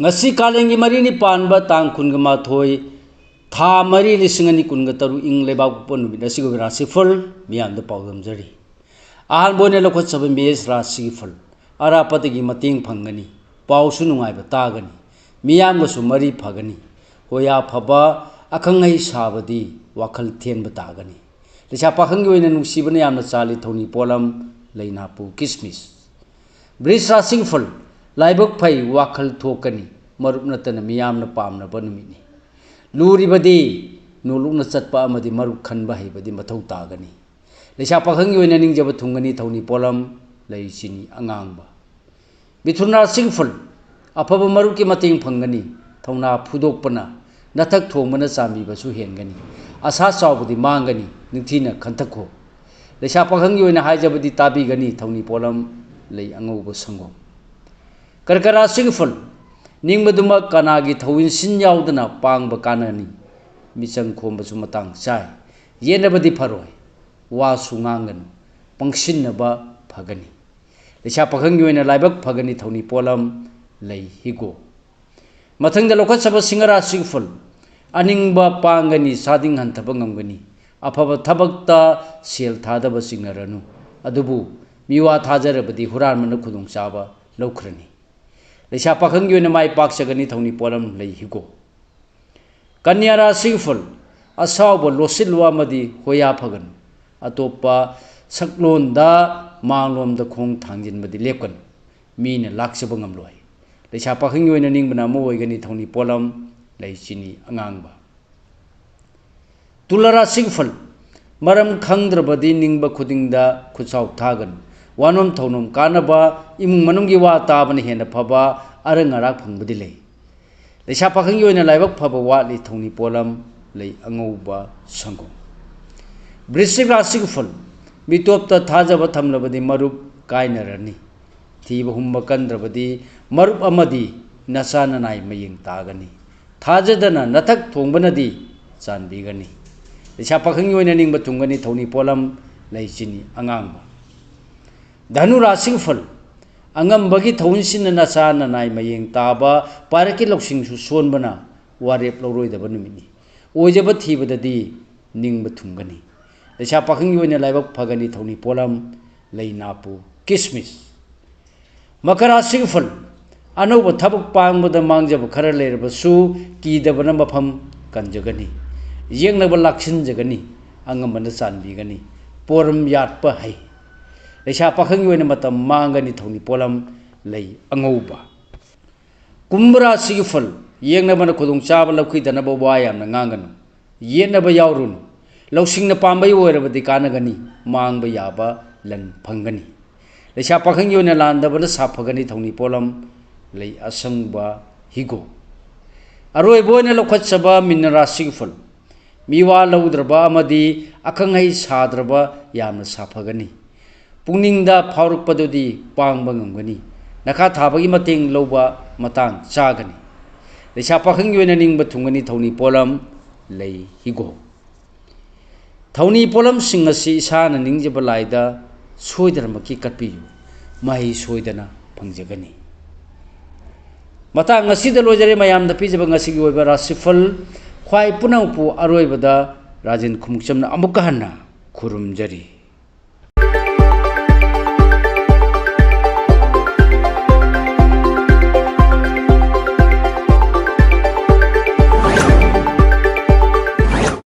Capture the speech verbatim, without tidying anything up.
ꯉꯁꯤ ꯀꯥꯂꯦꯟꯒꯤ ꯃꯔꯤꯅꯤ ꯄꯥꯟꯕ ꯇꯥꯡ ꯀꯨꯟꯒ ꯃꯥꯊꯣꯏ, ꯊꯥ ꯃꯔꯤ, ꯂꯤꯁꯤꯡ ꯑꯅꯤ ꯀꯨꯟꯒ ꯇꯔꯨꯛ, ꯏꯪ ꯂꯩꯕꯥꯛꯄꯣꯛꯄ ꯅꯨꯃꯤꯠ ꯑꯁꯤꯒꯤ ꯑꯣꯏꯕ ꯔꯥꯁꯤꯐꯜ ꯃꯤꯌꯥꯝꯗ ꯄꯥꯎꯗꯝꯖꯔꯤ꯫ ꯑꯍꯥꯟꯕ ꯑꯣꯏꯅ ꯂꯧꯈꯠꯆꯕ ꯃꯦꯁ ꯔꯥꯁꯤꯒꯤ ꯐꯜ꯫ ꯑꯔꯥꯞꯄꯗꯒꯤ ꯃꯇꯦꯡ ꯐꯪꯒꯅꯤ꯫ ꯄꯥꯎꯁꯨ ꯅꯨꯡꯉꯥꯏꯕ ꯇꯥꯒꯅꯤ꯫ ꯃꯤꯌꯥꯝꯒꯁꯨ ꯃꯔꯤ ꯐꯒꯅꯤ꯫ ꯍꯣꯌꯥ ꯐꯕ, ꯑꯈꯪ ꯑꯍꯩ ꯁꯥꯕꯗꯤ ꯋꯥꯈꯜ ꯊꯦꯟꯕ ꯇꯥꯒꯅꯤ꯫ ꯂꯩꯁꯥ ꯄꯥꯈꯪꯒꯤ ꯑꯣꯏꯅ ꯅꯨꯡꯁꯤꯕꯅ ꯌꯥꯝꯅ ꯆꯥꯜꯂꯤ꯫ ꯊꯧꯅꯤ ꯄꯣꯠꯂꯝ ꯂꯩꯅꯥꯄꯨ ꯀꯤꯁꯃꯤꯁ꯫ ꯕ꯭ꯔꯤꯖ ꯔꯥꯁꯤꯒꯤ ꯐꯜ꯫ ꯂꯥꯏꯕꯛ ꯐꯩ, ꯋꯥꯈꯜ ꯊꯣꯛꯀꯅꯤ꯫ ꯃꯔꯨꯞ ꯅꯠꯇꯅ ꯃꯤꯌꯥꯝꯅ ꯄꯥꯝꯅꯕ ꯅꯨꯃꯤꯠꯅꯤ꯫ ꯂꯨꯔꯤꯕꯗꯤ ꯅꯣꯂꯨꯛꯅ ꯆꯠꯄ ꯑꯃꯗꯤ ꯃꯔꯨꯞ ꯈꯟꯕ ꯍꯩꯕꯗꯤ ꯃꯊꯧ ꯇꯥꯒꯅꯤ꯫ ꯂꯩꯁꯥ ꯄꯥꯈꯪꯒꯤ ꯑꯣꯏꯅ ꯅꯤꯡꯖꯕ ꯊꯨꯡꯒꯅꯤ꯫ ꯊꯧꯅꯤ ꯄꯣꯠꯂꯝ ꯂꯩ ꯆꯤꯅꯤ ꯑꯉꯥꯡꯕ꯫ ꯃꯤꯊꯨꯟ ꯔꯥꯁꯤꯒꯤ ꯐꯜ꯫ ꯑꯐꯕ ꯃꯔꯨꯞꯀꯤ ꯃꯇꯦꯡ ꯐꯪꯒꯅꯤ꯫ ꯊꯧꯅꯥ ꯐꯨꯗꯣꯛꯄꯅ ꯅꯊꯛ ꯊꯣꯡꯕꯅ ꯆꯥꯟꯕꯤꯕꯁꯨ ꯍꯦꯟꯒꯅꯤ꯫ ꯑꯁꯥ ꯆꯥꯎꯕꯗꯤ ꯃꯥꯡꯒꯅꯤ꯫ ꯅꯤꯡꯊꯤꯅ ꯈꯟꯊꯈꯣ꯫ ꯂꯩꯁꯥ ꯄꯥꯈꯪꯒꯤ ꯑꯣꯏꯅ ꯍꯥꯏꯖꯕꯗꯤ ꯇꯥꯕꯤꯒꯅꯤ꯫ ꯊꯧꯅꯤ ꯄꯣꯠꯂꯝ ꯂꯩ ꯑꯉꯧꯕ ꯁꯪꯒꯣꯝ꯫ ꯀꯔꯀ ꯔꯥꯁꯤꯒꯤ ꯐꯜ꯫ ꯅꯤꯡꯕꯗꯨꯃꯛ ꯀꯅꯥꯒꯤ ꯊꯧꯏꯟꯁꯤꯟ ꯌꯥꯎꯗꯅ ꯄꯥꯡꯕ ꯀꯥꯟꯅꯅꯤ꯫ ꯃꯤꯆꯪ ꯈꯣꯝꯕꯁꯨ ꯃꯇꯥꯡ ꯆꯥꯏ꯫ ꯌꯦꯠꯅꯕꯗꯤ ꯐꯔꯣꯏ꯫ ꯋꯥꯁꯨ ꯉꯥꯡꯒꯅꯨ꯫ ꯄꯪꯁꯤꯟꯅꯕ ꯐꯒꯅꯤ꯫ ꯂꯩꯁꯥ ꯄꯥꯈꯪꯒꯤ ꯑꯣꯏꯅ ꯂꯥꯏꯕꯛ ꯐꯒꯅꯤ꯫ ꯊꯧꯅꯤ ꯄꯣꯠꯂꯝ ꯂꯩ ꯍꯤꯒꯣꯛ꯫ ꯃꯊꯪꯗ ꯂꯧꯈꯠꯆꯕ ꯁꯤꯡꯍ ꯔꯥꯁꯤꯒꯤ ꯐꯜ꯫ ꯑꯅꯤꯡꯕ ꯄꯥꯡꯒꯅꯤ, ꯆꯥꯗꯤꯡ ꯍꯟꯊꯕ ꯉꯝꯒꯅꯤ꯫ ꯑꯐꯕ ꯊꯕꯛꯇ ꯁꯦꯜ ꯊꯥꯗꯕ ꯆꯤꯡꯅꯔꯅꯨ꯫ ꯑꯗꯨꯕꯨ ꯃꯤꯋꯥ ꯊꯥꯖꯔꯕꯗꯤ ꯍꯨꯔꯥꯟꯕꯅ ꯈꯨꯗꯣꯡꯆꯥꯕ ꯂꯧꯈ꯭ꯔꯅꯤ꯫ ꯂꯩꯁꯥ ꯄꯥꯈꯪꯒꯤ ꯑꯣꯏꯅ ꯃꯥꯏ ꯄꯥꯛꯆꯒꯅꯤ꯫ ꯊꯧꯅꯤ ꯄꯣꯠꯂꯝ ꯂꯩ ꯍꯤꯒꯣꯛ꯫ ꯀꯟꯌꯥ ꯔꯥꯁꯤꯒꯤ ꯐꯜ꯫ ꯑꯁꯥꯎꯕ ꯂꯣꯠꯁꯤꯜꯂꯨ ꯑꯃꯗꯤ ꯍꯣꯌꯥ ꯐꯒꯅꯨ꯫ ꯑꯇꯣꯞꯄ ꯁꯛꯂꯣꯟꯗ ꯃꯥꯡꯂꯣꯝꯗ ꯈꯣꯡ ꯊꯥꯡꯖꯤꯟꯕꯗꯤ ꯂꯦꯞꯀꯅꯨ꯫ ꯃꯤꯅ ꯂꯥꯛꯆꯕ ꯉꯝꯂꯣꯏ꯫ ꯂꯩꯁꯥ ꯄꯥꯈꯪꯒꯤ ꯑꯣꯏꯅ ꯅꯤꯡꯕꯅ ꯑꯃ ꯑꯣꯏꯒꯅꯤ꯫ ꯊꯧꯅꯤ ꯄꯣꯠꯂꯝ ꯂꯩ ꯆꯤꯅꯤ ꯑꯉꯥꯡꯕ꯫ ꯇꯨꯂꯥ ꯔꯥꯁꯤꯒꯤ ꯐꯜ꯫ ꯃꯔꯝ ꯈꯪꯗ꯭ꯔꯕꯗꯤ ꯅꯤꯡꯕ ꯈꯨꯗꯤꯡꯗ ꯈꯨꯠꯁꯥꯎ ꯊꯥꯒꯅꯨ꯫ ꯋꯥꯅꯣꯝ ꯊꯧꯅꯣꯝ ꯀꯥꯟꯅꯕ, ꯏꯃꯨꯡ ꯃꯅꯨꯡꯒꯤ ꯋꯥ ꯇꯥꯕꯅ ꯍꯦꯟꯅ ꯐꯕ, ꯑꯔꯪ ꯑꯔꯥꯛ ꯐꯪꯕꯗꯤ ꯂꯩ꯫ ꯂꯩꯁꯥ ꯄꯥꯈꯪꯒꯤ ꯑꯣꯏꯅ ꯂꯥꯏꯕꯛ ꯐꯕ ꯋꯥꯠꯂꯤ꯫ ꯊꯧꯅꯤ ꯄꯣꯠꯂꯝ ꯂꯩ ꯑꯉꯧꯕ ꯁꯪꯒꯣꯝ꯫ ꯕ꯭ꯔꯤꯁꯤꯛ ꯔꯥꯁꯤꯒꯤ ꯐꯜ꯫ ꯃꯤꯇꯣꯞꯇ ꯊꯥꯖꯕ ꯊꯝꯂꯕꯗꯤ ꯃꯔꯨꯞ ꯀꯥꯏꯅꯔꯅꯤ꯫ ꯊꯤꯕ ꯍꯨꯝꯕ ꯀꯟꯗ꯭ꯔꯕꯗꯤ ꯃꯔꯨꯞ ꯑꯃꯗꯤ ꯅꯆꯥ ꯅꯅꯥꯏ ꯃꯌꯦꯡ ꯇꯥꯒꯅꯤ꯫ ꯊꯥꯖꯗꯅ ꯅꯊꯛ ꯊꯣꯡꯕꯅꯗꯤ ꯆꯥꯟꯕꯤꯒꯅꯤ꯫ ꯂꯩꯁꯥ ꯄꯥꯈꯪꯒꯤ ꯑꯣꯏꯅ ꯅꯤꯡꯕ ꯊꯨꯡꯒꯅꯤ꯫ ꯊꯧꯅꯤ ꯄꯣꯠꯂꯝ ꯂꯩ ꯆꯤꯅꯤ ꯑꯉꯥꯡꯕ꯫ ꯙꯅꯨ ꯔꯥꯁꯤꯒꯤ ꯐꯜ꯫ ꯑꯉꯝꯕꯒꯤ ꯊꯧꯟꯁꯤꯟꯅ ꯅꯆꯥ ꯅꯅꯥꯏ ꯃꯌꯦꯡ ꯇꯥꯕ, ꯄꯥꯏꯔꯛꯀꯤ ꯂꯧꯁꯤꯡꯁꯨ ꯁꯣꯟꯕꯅ ꯋꯥꯔꯦꯞ ꯂꯧꯔꯣꯏꯗꯕ ꯅꯨꯃꯤꯠꯅꯤ꯫ ꯑꯣꯏꯖꯕ ꯊꯤꯕꯗꯗꯤ ꯅꯤꯡꯕ ꯊꯨꯡꯒꯅꯤ꯫ ꯂꯩꯁꯥ ꯄꯥꯈꯪꯒꯤ ꯑꯣꯏꯅ ꯂꯥꯏꯕꯛ ꯐꯒꯅꯤ ꯊꯧꯅꯤ ꯄꯣꯠꯂꯝ ꯂꯩ ꯅꯥꯄꯨ ꯀꯤꯁꯃꯤꯁ꯫ ꯃꯀꯔ ꯔꯥꯁꯤꯒꯤ ꯐꯜ꯫ ꯑꯅꯧꯕ ꯊꯕꯛ ꯄꯥꯡꯕꯗ ꯃꯥꯡꯖꯕ ꯈꯔ ꯂꯩꯔꯕꯁꯨ ꯀꯤꯗꯕꯅ ꯃꯐꯝ ꯀꯟꯖꯒꯅꯤ꯫ ꯌꯦꯛꯅꯕ ꯂꯥꯛꯁꯤꯟꯖꯒꯅꯤ꯫ ꯑꯉꯝꯕꯅ ꯆꯥꯟꯕꯤꯒꯅꯤ꯫ ꯄꯣꯔꯝ ꯌꯥꯠꯄ ꯍꯩ꯫ ꯂꯩꯁꯥ ꯄꯥꯈꯪꯒꯤ ꯑꯣꯏꯅ ꯃꯇꯝ ꯃꯥꯡꯒꯅꯤ ꯊꯧꯅꯤ ꯄꯣꯠꯂꯝ ꯂꯩ ꯑꯉꯧꯕ꯫ ꯀꯨꯝꯚ ꯔꯥꯁꯤꯒꯤ ꯐꯜ꯫ ꯌꯦꯛꯅꯕꯅ ꯈꯨꯗꯣꯡꯆꯥꯕ ꯂꯧꯈꯤꯗꯅꯕ ꯋꯥ ꯌꯥꯝꯅ ꯉꯥꯡꯒꯅꯨ꯫ ꯌꯦꯠꯅꯕ ꯌꯥꯎꯔꯨꯅꯨ꯫ ꯂꯧꯁꯤꯡꯅ ꯄꯥꯝꯕꯩ ꯑꯣꯏꯔꯕꯗꯤ ꯀꯥꯟꯅꯒꯅꯤ꯫ ꯃꯥꯡꯕ ꯌꯥꯕ ꯂꯟ ꯐꯪꯒꯅꯤ꯫ ꯂꯩꯁꯥ ꯄꯥꯈꯪꯒꯤ ꯑꯣꯏꯅ ꯂꯥꯟꯗꯕꯅ ꯁꯥꯐꯒꯅꯤ ꯊꯧꯅꯤ ꯄꯣꯠꯂꯝ ꯂꯩ ꯑꯁꯪꯕ ꯍꯤꯒꯣꯛ꯫ ꯑꯔꯣꯏꯕ ꯑꯣꯏꯅ ꯂꯧꯈꯠꯆꯕ ꯃꯤꯅ ꯔꯥꯁꯤꯒꯤ ꯐꯜ꯫ ꯃꯤꯋꯥ ꯂꯧꯗ꯭ꯔꯕ ꯑꯃꯗꯤ ꯑꯈꯪ ꯑꯍꯩ ꯁꯥꯗ꯭ꯔꯕ ꯌꯥꯝꯅ ꯁꯥꯐꯒꯅꯤ꯫ ꯄꯨꯛꯅꯤꯡꯗ ꯐꯥꯎꯔꯛꯄꯗꯨꯗꯤ ꯄꯥꯡꯕ ꯉꯝꯒꯅꯤ꯫ ꯅꯈꯥ ꯊꯥꯕꯒꯤ ꯃꯇꯦꯡ ꯂꯧꯕ ꯃꯇꯥꯡ ꯆꯥꯒꯅꯤ꯫ ꯂꯩꯁꯥ ꯄꯥꯈꯪꯒꯤ ꯑꯣꯏꯅ ꯅꯤꯡꯕ ꯊꯨꯡꯒꯅꯤ ꯊꯧꯅꯤ ꯄꯣꯠꯂꯝ ꯂꯩ ꯍꯤꯒꯣꯛ꯫ ꯊꯧꯅꯤ ꯄꯣꯠꯂꯝꯁꯤꯡ ꯑꯁꯤ ꯏꯁꯥꯅ ꯅꯤꯡꯖꯕ ꯂꯥꯏꯗ ꯁꯣꯏꯗꯅꯃꯛꯀꯤ ꯀꯠꯄꯤꯌꯨ꯫ ꯃꯍꯩ ꯁꯣꯏꯗꯅ ꯐꯪꯖꯒꯅꯤ꯫ ꯃꯇꯥꯡ ꯑꯁꯤꯗ ꯂꯣꯏꯖꯔꯦ ꯃꯌꯥꯝꯗ ꯄꯤꯖꯕ ꯉꯁꯤꯒꯤ ꯑꯣꯏꯕ ꯔꯥꯁꯤꯐꯜ꯫ ꯈ꯭ꯋꯥꯏ ꯄꯨꯝꯅꯃꯛꯄꯨ ꯑꯔꯣꯏꯕꯗ ꯔꯥꯖꯦꯟ ꯈꯨꯃꯨꯛꯆꯝꯅ ꯑꯃꯨꯛꯀ ꯍꯟꯅ ꯈꯨꯔꯨꯝꯖꯔꯤ꯫